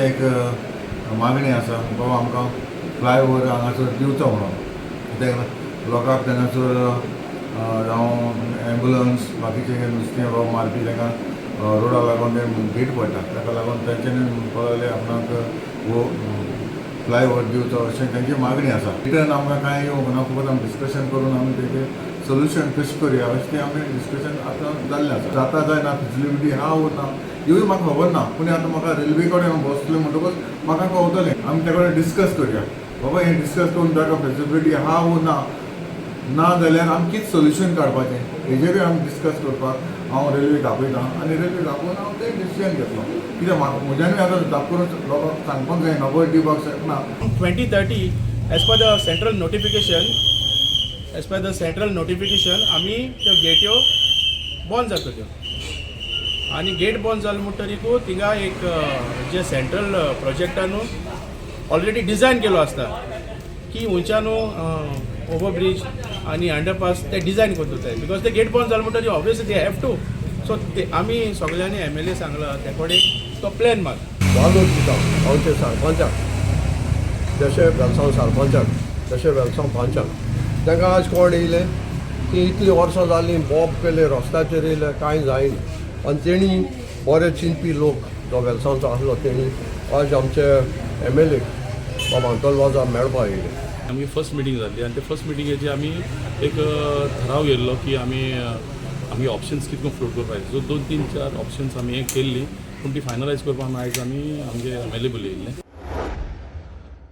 तांचें एक मागणी आसा, बाबा आमकां फ्लायओवर हांगासर दिवचो म्हणून. कित्याक लोकांक तेंगासर जावं एम्बुलन्स, बाकीचे नुस्तें बाबा मारपी, तांकां रोडा लागून ते भीड पडटा. ताका लागून तांच्यांनी म्हणपाक लागले, आपणाक हो फ्लायओवर दिवचो अशें तांची मागणी आसा. रिटर्न आमकां कांय येवंक ना. फकत आमी डिस्कशन करून आमी तेजें सोल्युशन कशें करुया अशें तें आमी डिस्कशन आतां जाल्लें आसा. जाता जायना, फिजिबिलिटी आहा वो ना, ह्यूय म्हाका खबर ना. पूण आतां म्हाका रेल्वे कडेन बसलें म्हणटकूच म्हाका कळटलें. आमी त्या कडेन डिस्कस करुया बाबा, हें डिस्कस करून ताका फेसिबिलिटी आहा वो ना, ना जाल्यार आमी कितें सोल्युशन काडपाचें हेजेरूय आमी डिस्कस करपाक हांव रेल्वेक आपयतां आनी रेल्वेक आपोवन हांव तें डिसिजन घेतलो. कित्याक म्हाका म्हज्यानूय आतां जाप करून लोकांक सांगपाक जायना, खबर दिवपाक शकना. 2030, as per the central notification, as per the central notification, आमी त्यो गेट्यो बंद जातल्यो आनी गेट बंद जालें म्हणटरीकू थिंगा एक जे सेंट्रल प्रोजेक्टानू ऑलरेडी डिझायन केलो आसता की उंच्यानू ओवर ब्रीज आनी अंडरपास ते डिझायन करून दवरताय, because ते गेट बंद जालें म्हणटरी obviously they have to. So ते आमी सगल्यांनी एमएलए सांगला ते कडेन तो प्लॅन मार. वालोर दिता गांवचे सरपंचाक, जशे वेलसांव सरपंचाक तशें वेलसांव पंचाक. तांकां आज कोण येयले की इतलीं वर्सां जालीं, बोब केले, रस्त्याचेर येयले, कांय जायना. आनी तेणी बरे चिंतपी लोक जो वेलसांवचो आसलो, तेणी आज आमचे एमएलए बाबा अंतोन वाजा मेळपा येयले. आमची फर्स्ट मिटींग जाल्ली आनी ते फर्स्ट मिटिंगेची आमी एक ठराव घेतलो की आमी आमगे ऑप्शन्स कितें करून फ्लोट करपाक. सो दोन तीन चार ऑप्शन्स आमी हे केल्ली, पूण ती फायनलायज करपाक आमी आयज आमी आमगे एमएलए उलयल्ले.